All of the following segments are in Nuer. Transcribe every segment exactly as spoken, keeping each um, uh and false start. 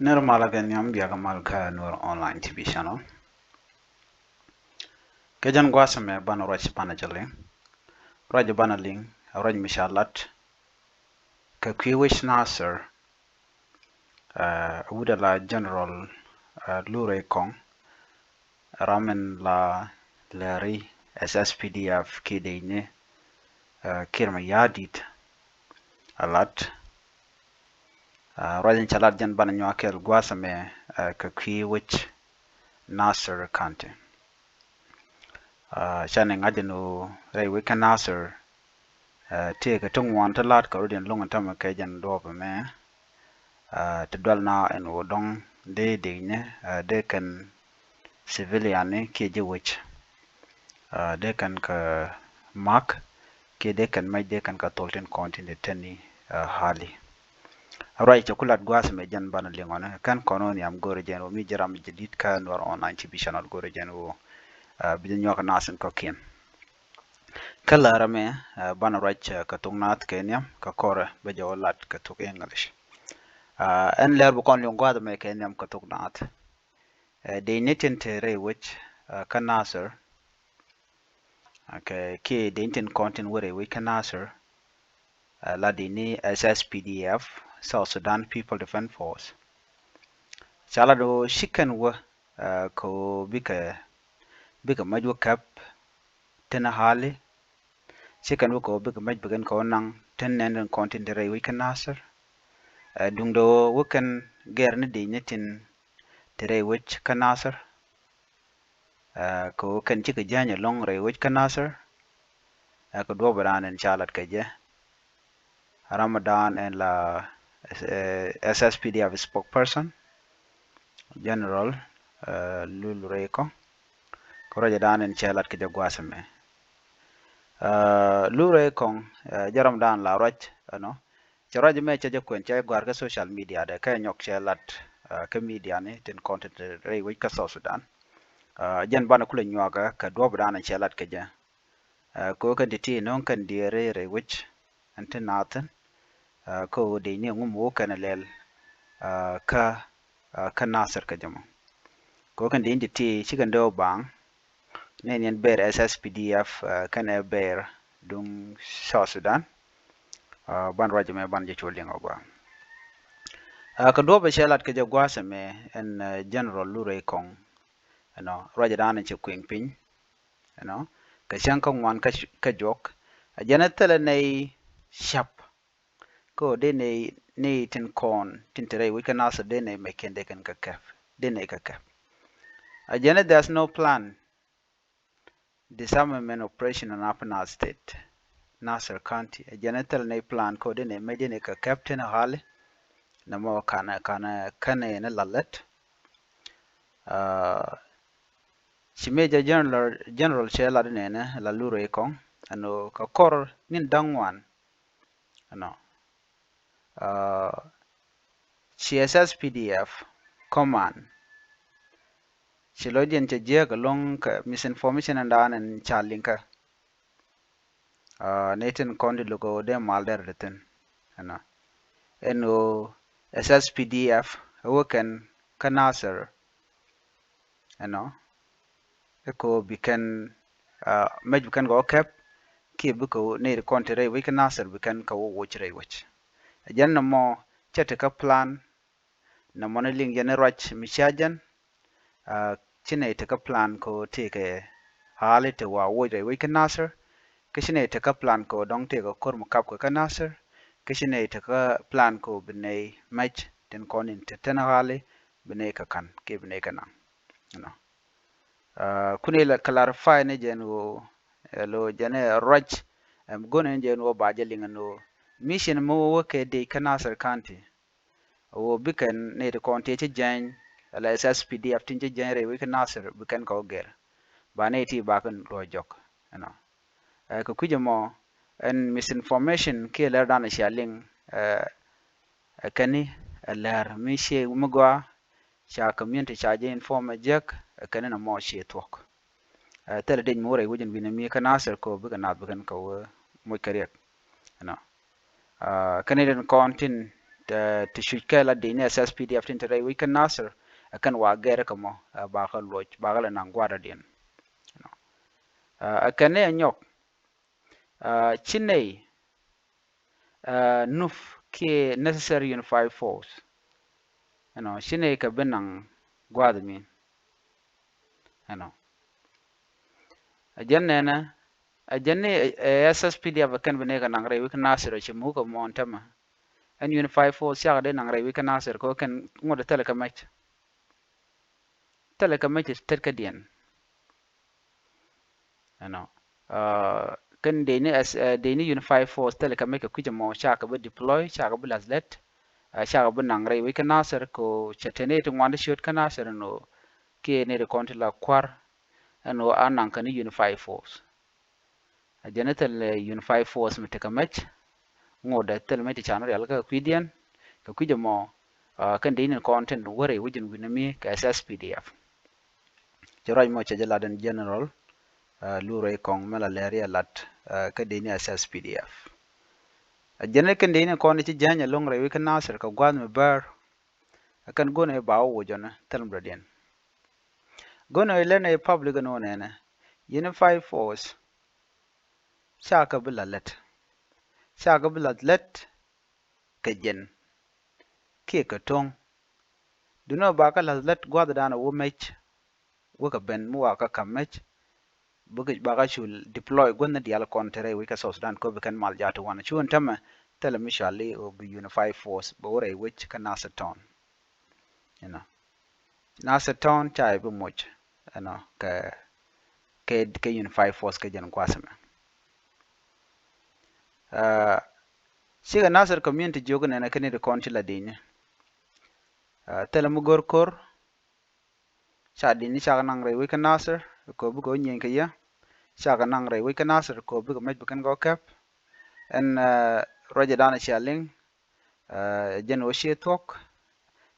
Nir malä kɛ nhiam, bia kɛ mal kä Nuer Online T V channel. Kɛ jɛn gua̱a̱th ɛmɛ banɛ ruac banɛ jɛ liŋ. Ruac banɛ liŋ ɛ ruac mi ca lat kɛ kui̱ wec Nasir, ɛ wut ala General, ɛ Lurey Kɔŋ, ram in la lääri S S P D F kiɛ dec ni, ɛ Kiir Mayardit a lat. Ɛ ruac in ca lat jɛn banɛ nyuak kɛɛl gua̱a̱th ɛmɛ, ɛ kɛ kui̱ wec Nasir County. Ɛ canɛ ŋa̱c ɛn ɣöö rɛy wec kä Nasir, ɛ tëëkɛ ti ŋuan ti la̱a̱t kɛ rɔ̱diɛn lo̱ŋ in täämɛ kɛ jɛn duɔ̱ɔ̱p ɛmɛ. Ɛ ti dual na ɛn ɣöö dɔ̱ŋ dee dec ni, ɛ dee kɛn civilian ni kiɛ ji̱ wec. Ɛ dee kɛn kɛ mak kiɛ dee kɛn mɛc, dee kɛn kɛ thol tin kɔn tin te teni, ɛ hali. Ruac cɛ ku lat gua̱a̱th ɛmɛ jɛn banɛ liŋ ɔ ni kɛn kɔn ɣöö nhiam go̱o̱rɛ jɛn ɣöö mi ji̱ ram jɛ di̱t kä Nuer Online T V channel go̱o̱rɛ jɛn ɣöö, ɛ bi jɛ nyuak naath in kɔ̱kiɛn. Kä läär ɛmɛ, ɛ banɛ ruac, ɛ kɛ thok naath kɛ nhiam, kɛ kɔrɛ bɛ jɛ wä lat kɛ thok English. Ɛ ɛn läär bi kɔn liŋ gua̱a̱th ɛmɛ kɛ nhiam kɛ thok naath. Ɛ dec ni tin te rɛy wec, ɛ kä Nasir, ɛ kɛ kiɛ dec ni tin kɔn tin wä rɛy wec kä Nasir, ɛ la dec ni S S P D F, South Sudan People Defense Force. Ca lat ɣöö ci kɛn wä, ɛ kɛ ɣöö bikɛ, bikɛ mɛc wä kɛp tin hali. Ci kɛn wä kɛ ɣöö bikɛ mɛc bikɛn kɛ ɣöö naŋ tin nɛn tin kɔn tin te rɛy wec kä Nasir. Ɛ duundɛ ɣöö wä kɛn gɛr ni dec ni tin te rɛy wec kä Nasir. Ɛ kɛ ɣöö kɛn cikɛ jäny ɛlɔ̱ŋ rɛy wec kä Nasir. Ɛ kɛ duɔ̱ɔ̱p ɛ dan ɛn ca lat kɛ jɛ. Ram ɛ dan ɛn la, ɛ S S P D F spokesperson, General, ɛ Lurey Kɔŋ. Kɛ ruac ɛ dan ɛn cɛ lat kɛ jɛ gua̱a̱th ɛmɛ. Ɛ Lurey Kɔŋ, ɛ jɛ ram dan la ruac ɛnɔ. Cɛ ruac ɛmɛ cɛ jɛ kuɛn, cɛ gɔ̱a̱r kä social media dɛ, kɛ nyɔk cɛ lat, ɛ kä media ni tin kɔn tin te rɛy wec kä South Sudan. Ɛ jɛn banɛ kulɛ nyuakä kɛ duɔ̱ɔ̱p ɛ dan ɛn cɛ lat kɛ jɛ. Ɛ kɛ ɣöö kɛn ti ti nöŋ kɛn diɛɛri rɛy wec ɛn ti naath thi̱n. Ɛ kɛ ɣöö dec ni ŋum wä kɛn ɛ lɛl, ɛ kä, ɛ kä Nasir kɛ jɛ mɔ. Kɛ ɣöö kɛn dec ni ti ti ci kɛn dee wä baaŋ. Nɛn yɛn ber S S P D F, ɛ kɛnɛ ber duŋ South Sudan. Ɛ ban ruac ɛmɛ ban jɛ cu liŋ ɔ gɔaa. Ɛ kɛ duɔ̱ɔ̱p ɛ cɛ lat kɛ jɛ gua̱a̱th ɛmɛ ɛn, ɛ General Lurey Kɔŋ. Ɛnɔ ruac ɛ dan ɛ cɛ kuiŋ piny. Ɛnɔ kɛ cäŋ kä ŋuan kä, kä juɔk. Ɛ jɛn ɛ thilɛ nɛy ca̱p. Kä ɣöö dee nɛy, nɛy tin kɔn tin te rɛy wec kä Nasir dee nɛy mɛc kɛn dee kɛn kɛ kɛp. Dee nɛy kɛ kɛp. Ɛ jɛn ɛ there's no plan disarmament operation in Upper Nile State, Nasir County. Ɛ jɛn ɛ thilɛ nɛy plan kä ɣöö dee nɛy mɛc dee nɛy kɛ kɛp tin hali. Nɛmɔ kanɛ, kanɛ, kanɛ ni la lät. Ɛ ci Major General, General cɛ lat inɛnɛ la Lurey Kɔŋ ɛn ɣöö kɛ kɔr ni̱n da̱ŋ ŋuan ɛnɔ, ɛ ci S S P D F command ci lɔcdiɛn cɛ jiääk ɛlɔ̱ŋ kɛ misinformation ɛn dan ɛn ca liŋ kä. Ɛ nɛy tin kɔn ti lo̱k ɣöö dee mal dɛr ti thi̱n ɛnɔ. Ɛn ɣöö S S P D F ɛ wä kɛn kä Nasir ɛnɔ. Ɛ kɛ ɣöö bi kɛn, ɛ mɛc bi kɛn kɛ wä kɛp kiɛ bikɛ nɛy ti kɔn ti rɛy wec kä Nasir bi kɛn kɛ wä woc rɛy wec. Ɛ jɛn nɔmɔ cɛ ti kä plan. Nɔmɔ ni liŋ jɛn ni ruac mi cia jɛn. Ɛ ci nɛy ti kä plan kɛ ɣöö tëëkɛ hali ti wa woc rɛy wec kä Nasir. Kä ci nɛy ti kä plan kɛ ɣöö dɔ̱ŋ tëëkɛ ko̱r mi kap kɛ kä Nasir. Kä ci nɛy ti kä plan kɛ ɣöö bi nɛy mɛc tin kɔn in te ten hali bi nɛy kɛ ka̱n kiɛ bi nɛy kɛ naŋ. Ɛnɔ. Ɛ kuni la clarify ni jɛn ɣöö, ɛ lo jɛn ɛ ruac, ɛm go̱n ni jɛn ɣöö ba jɛ liŋ ɛn ɣöö mission mi wä wä kɛ dec kä Nasir County. Ɣöö bikɛn nɛy ti kɔn ti ci jɛny, ala S S P D F tin ci jɛny rɛy wec kä Nasir bikɛn kɛ wä gɛr. Ba nɛy ti bakɛn luɔc jɔk ɛnɔ. Ɛ kɛ kui̱c ɛmɔ ɛn misinformation kiɛ lɛr dan cia liŋ, ɛ ɛ kɛn ni ɛ lɛr mi cie mi gɔaa. Ca community ca jɛ inform ɛ jek, ɛ kɛn ni nɔmɔ cie thuɔ̱k. Ɛ thilɛ dec mi wä rɛy wec in wi̱n mi kä Nasir kɛ ɣöö bikɛ naath bikɛn kɛ wä moc kɛ riɛk. Ɛnɔ. Ɛ kɛn ni den kɔn tin ti cuc kɛ la dec ni SSPDF tin te rɛy wec kä Nasir, ɛ kɛn wa gɛr kɛ mɔ, ɛ bakɛ luɔc, bakɛ la naŋ gua̱a̱r dɔ̱diɛn. Ɛ kɛn ni ɛ nyɔk, ɛ ci nɛy, ɛ nup kiɛ necessary unified force. Ɛnɔ, ci nɛy kɛ bi naŋ gua̱a̱th min. Ɛnɔ. Ɛ jɛn nɛnɛ, ɛ jɛn ni, ɛ, ɛ SSPDF ɛ kɛn bi nɛy kɛ naŋ rɛy wec kä Nasir ɛ ci muk kɛ mɔn tämɛ. Ɛn unified force cakɛ dee naŋ rɛy wec kä Nasir kɛ kɛn ŋuɔ̱t thilɛ kɛ mɛc. Thilɛ kɛ mɛc tet kädiɛn. Ɛnɔ. Kɛn dec ni, dec ni unified force thilɛ kɛ mɛc kɛ kui̱c ɛmɔ cakɛ bi deploy, cakɛ bi lath lät, cakɛ bi naŋ rɛy wec kä Nasir kɛ cɛ te nɛy ti ŋuan ti ciöt kä Nasir ɛnɔ kiɛ nɛy ti kɔn ti la kua̱r ɛnɔ a naŋ kɛ ni unified force. A jɛn thil unified force mi tekɛ mɛc ŋot a thil mɛc ti can rial kä kui̱diɛn kɛ kui̱c ɛmɔ. Kɛn dec ni kɔn tin wä rɛy wec in wi̱n mi kɛ SSPDF. Cɛ ruac mɔ cɛ jɛ lat in general Lul Ruai Koŋ mɛ la lɛri a lat kä dec ni SSPDF. A jɛn kɛn dec ni kɔn ci jäny a loŋ rɛy wec kä Nasir kɛ gua̱th mi bär. A kɛn go̱n ɛ ba wä wocɔn thil mi dɔ̱diɛn. Go̱n ɛ lɛn ɛ public ɛn wä nɛnɛ unified force cakɛ bi la lät. Cakɛ bi la lät kɛ jɛn kiɛ kɛ to̱ŋ. Dunɔ bakɛ lath lät gua̱thdan a wä mec wä kɛ ben mi wakä ka̱m mec. Bikɛ bakä cul deploy guäthni diaal kɔn te rɛy wec kä South Sudan kɔ bi kɛn mal ja̱a̱t ti wan cuun tämɛ thilɛ mi cuali ɔ bi unified force bɛ wä rɛy wec kä Nasir Town. You know. Nasir Town ca i̱ bi moc ɛnɔ kɛ kɛ kɛ unified force kɛ jɛn gua̱a̱th ɛmɛ. Cikɛ Nasir community jiök nɛnɛ kɛ ni ti kɔn ci la di̱i̱ni. Thilɛ mi go̱r ko̱r ca di̱i̱ni cakɛ naŋ rɛy wec kä Nasir kɛ bikɛ wä nyieny kɛ yɛ. Cakɛ naŋ rɛy wec kä Nasir kɛ bikɛ mec bi kɛn kɛ wä kɛp. Ɛn ruacɛ danɛ cia liŋ jɛn wä ciɛ thuɔ̱k.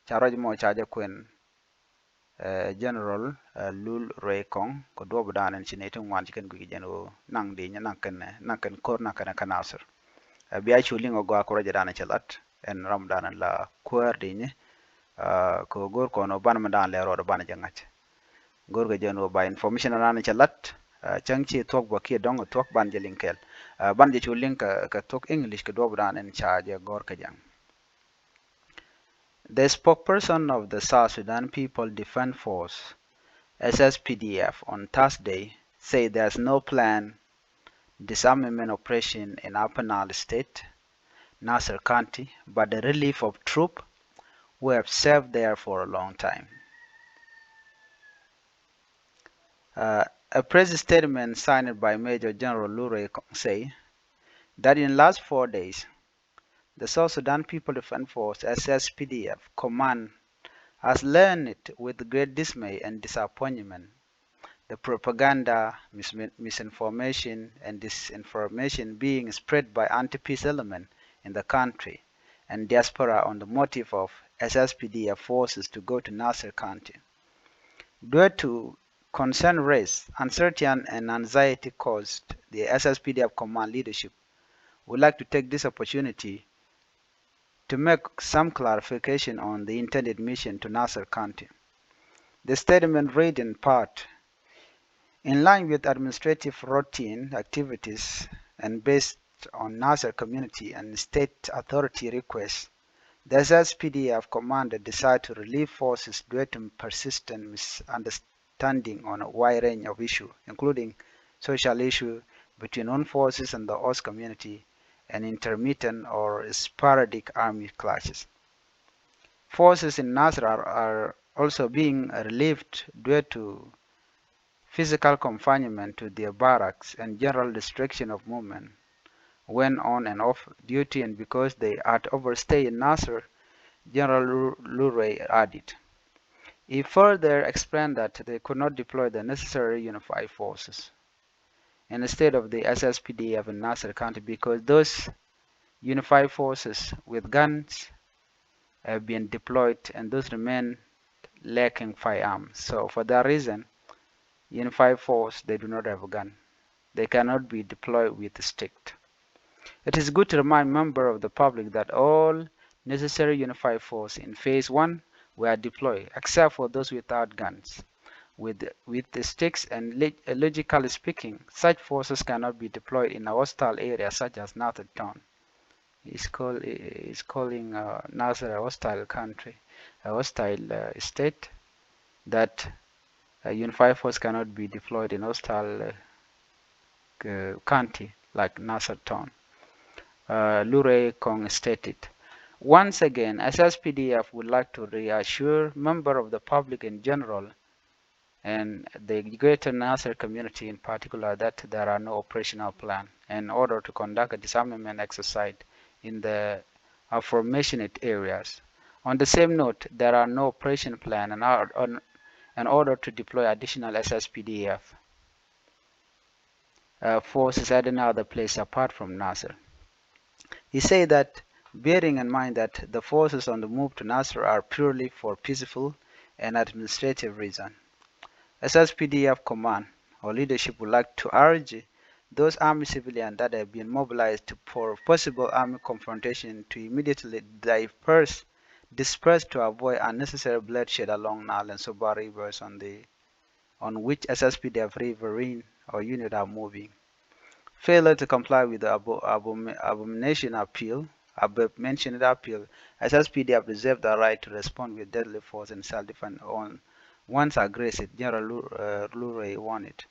Ca ruac mɔ ca jɛ kuɛn General Lul Ruai Koŋ kɛ duɔ̱p dan ɛn ci nɛy ti ŋuan ci kɛn guic jɛn wä naŋ di̱i̱ni naŋ kɛn naŋ kɛn ko̱r naŋ kɛn kä Nasir. Bia cu liŋ ɔ gɔaa kɛ ruacɛ danɛ cɛ lat ɛn ram dan la kuäär di̱i̱ni. Kɛ go̱r kɔn ɔ banɛ mi dan lɛ rɔɔd banɛ jɛ ŋa̱c. Go̱r kɛ jɛn wä ba information dan cɛ lat cäŋ ci thuɔ̱k bä kiɛ dɔ̱ŋ thuɔ̱k banɛ jɛ liŋ kɛɛl. Banɛ jɛ cu liŋ kɛ thuɔ̱k English kɛ duɔ̱p dan ɛn ca jɛ gɔ̱r kɛ jɛn. The spokesperson of the South Sudan People Defense Force, S S P D F, on Thursday said there's no plan disarmament operation in Upper Nile State, Nasir County, but the relief of troops who have served there for a long time. Uh, a press statement signed by Major General Lul Ruai Koŋ say that in last four days, the South Sudan People Defense Force, S S P D F, command has learned with great dismay and disappointment the propaganda, mis-, misinformation, and disinformation being spread by anti-peace element in the country and diaspora on the motive of S S P D F forces to go to Nasir County. Due to concern raised, uncertainty and anxiety caused the S S P D F command leadership would like to take this opportunity to make some clarification on the intended mission to Nasir County. The statement read in part, in line with administrative routine activities and based on Nasir community and state authority requests, the S S P D F commander decided to relieve forces due to persistent misunderstanding on a wide range of issues, including social issues between own forces and the host community, and intermittent or sporadic army clashes. Forces in Nasir are, are also being relieved due to physical confinement to their barracks and general restriction of movement when on and off duty, and because they had overstayed in Nasir, General Lu-, Lul Ruai added. He further explained that they could not deploy the necessary unified forces instead of the S S P D F in Nasir County because those unified forces with guns have been deployed and those remain lacking firearms. So for that reason, unified force, they do not have a gun. They cannot be deployed with stick. It is good to remind members of the public that all necessary unified force in phase one were deployed, except for those without guns. With, with the sticks and le-, uh, logically speaking, such forces cannot be deployed in a hostile area such as Nasir town. He's, call, he's calling uh, Nasir a hostile country, a hostile uh, state, that a unified force cannot be deployed in hostile uh, uh, county like Nasir town. Uh, Lurey Kong stated. Once again, S S P D F would like to reassure members of the public in general and the greater Nasir community in particular that there are no operational plan in order to conduct a disarmament exercise in the aforementioned areas. On the same note, there are no operation plan in or-, on, in order to deploy additional S S P D F uh, forces at any other place apart from Nasir. He said that, bearing in mind that the forces on the move to Nasir are purely for peaceful and administrative reason, S S P D F command or leadership would like to urge those army civilians that have been mobilized to, for possible army confrontation to immediately disperse, disperse to avoid unnecessary bloodshed along Nile and Soba rivers on the, on which S S P D F riverine or unit are moving. Failure to comply with the abo-, abomi-, abomination appeal, above mentioned appeal, S S P D F reserve the right to respond with deadly force in self-defense on once aggressive, General Lu-, uh, Lurey warned.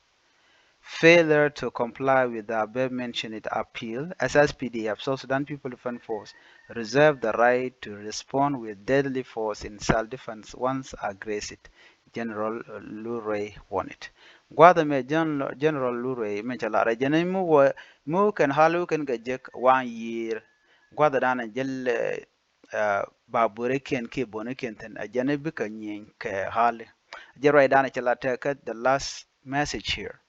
Failure to comply with the above mentioned appeal, S S P D F, South Sudan People Defense Force, reserve the right to respond with deadly force in self-defense once aggressive, General Lurey warned. Gua̱th ɛmɛ Gen-, General Lurey min cɛ lar ɛ jɛn mi wä, mi wä kɛn hali wä kɛn kɛ jek wan yiër. Gua̱th ɛ danɛ jäl ɛ, ba börekiɛn kiɛ bönekiɛn thi̱n, ɛ jɛn bikɛ nyieny kɛ hali. Jɛ ruacdan cɛ la tekɛ the last message here.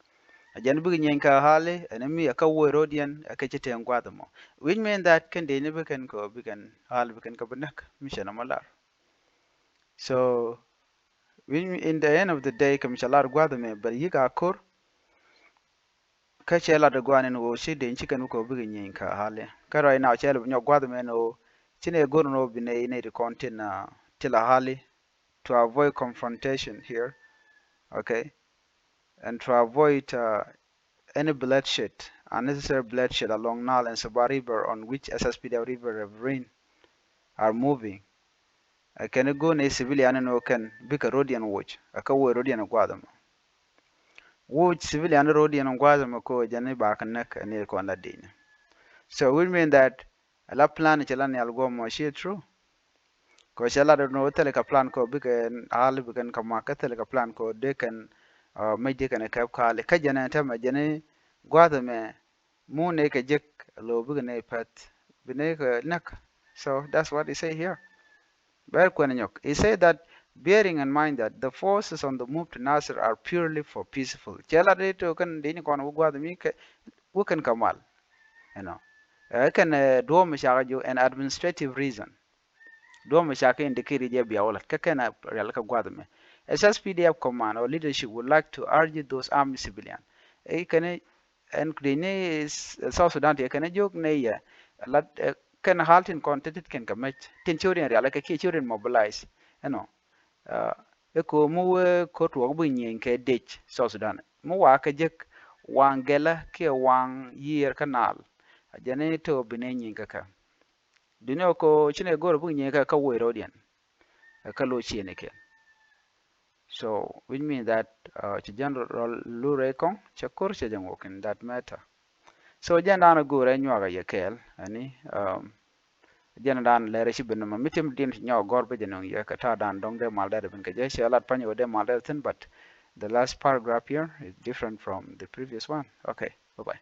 Ɛ jɛn bikɛ nyieny kɛ hali, ɛn mi ɛ kä woi ro̱diɛn, ɛ kɛ ci teŋ gua̱th ɛmɔ. Which mean that kɛn dee ni bikɛn kɛ, bikɛn hali bikɛn kɛ bi näk, mi cɛ nɔmɔ lar. So, which mean in the end of the day, kɛ mi cɛ lar gua̱th ɛmɛ, bɛ yik a ko̱r, kä cɛ lat gua̱a̱n ɛn ɣöö ci deny ci kɛn wä kɛ wä bikɛ nyieny kɛ hali. Kä right now cɛ lɛ bi nyɔk gua̱th mɛ ɛn ɣöö ci nɛ go̱r ɛn ɣöö bi nɛ, nɛ ti kɔn tin, uh, ti la hali to avoid confrontation here. Okay. And to avoid, uh, any bloodshed, unnecessary bloodshed along Nile and Soba River on which S S P D F river riverine are moving. Ɛ kɛn i̱ go̱o̱n i̱ civilian in wä kɛn bikɛ ro̱diɛn woc, ɛ kä woc ro̱diɛn gua̱a̱th ɛmɔ. Woc civilian ro̱diɛn gua̱a̱th ɛmɔ kɛ ɣöö jɛn i̱ bakɛ näk ɛ ni kɔn la di̱i̱n. So which mean that ɛ la plan cɛ la nhial guɔ̱mɔ, cie true. Kɛ ɣöö cɛ lat ɛn ɣöö thilɛ kɛ plan kɛ ɣöö bikɛ hali bikɛn kɛ mak, kä thilɛ kɛ plan kɛ ɣöö dee kɛn, uh, mec dee kɛn kɛp kɛ hali. Kä jɛn ɛ tɛmɛ jɛn i̱ gua̱a̱th ɛmɛ Mu nɛ kɛ jek lo̱ bikɛ nɛ pɛth bi nɛ kɛ näk. So that's what he say here. Bɛ kuɛn nyɔk. He say that bearing in mind that the forces on the move to Nasir are purely for peaceful. Cɛ la dee to kɛn dee ni kɔn wä gua̱th mi kɛ wä kɛn kɛ mal. You know. Ɛ kɛn, ɛ, duɔ̱ɔ̱m mi cakɛ jiök an administrative reason. Duɔ̱ɔ̱m mi cakɛ indicate jɛ bia wä lat kä kɛn a rial kä gua̱th mɛ. S S P D F command or leadership would like to urge those armed civilian. Ɛ kɛn ɛn kudec ni South Sudan ti kɛn jiök ni yɛ lat, ɛ, kɛn hal tin kɔn ti tit kɛn kɛ mec tin ci wä riɛn rial kɛ kiɛ ci wä riɛn mobilize. Ɛnɔ, ɛ, ɛ ko̱ mi wee ko̱ tuɔɔk bi nyieny kɛ dec South Sudan mi wa kɛ jek waŋ gɛlä kiɛ waŋ yiër kä naal. A jɛn ni tëë bi ni nyieny kɛ kɛ. Duni ɔ ko ci nɛ go̱r bi nyieny kɛ kä woi ro̱diɛn. Ɛ kä lo̱ ciënikiɛn. So which means that, uh, ci General Lurey Kong cɛ ko̱r cɛ jɛ ŋuɔk in that matter. So jɛn dan go̱o̱rɛ nyuak a yɛ kɛɛl ɛni, um, jɛn dan lɛrɛ ci ben ma mi tim din ci nyɔk gɔr bä jɛ nöŋ yɛ kɛ ta̱a̱ dan dɔŋ dee mal dɛr ben kɛ jɛ cɛ lat pany wä dee mal dɛr thin, but the last paragraph here is different from the previous one. Okay, bye bye.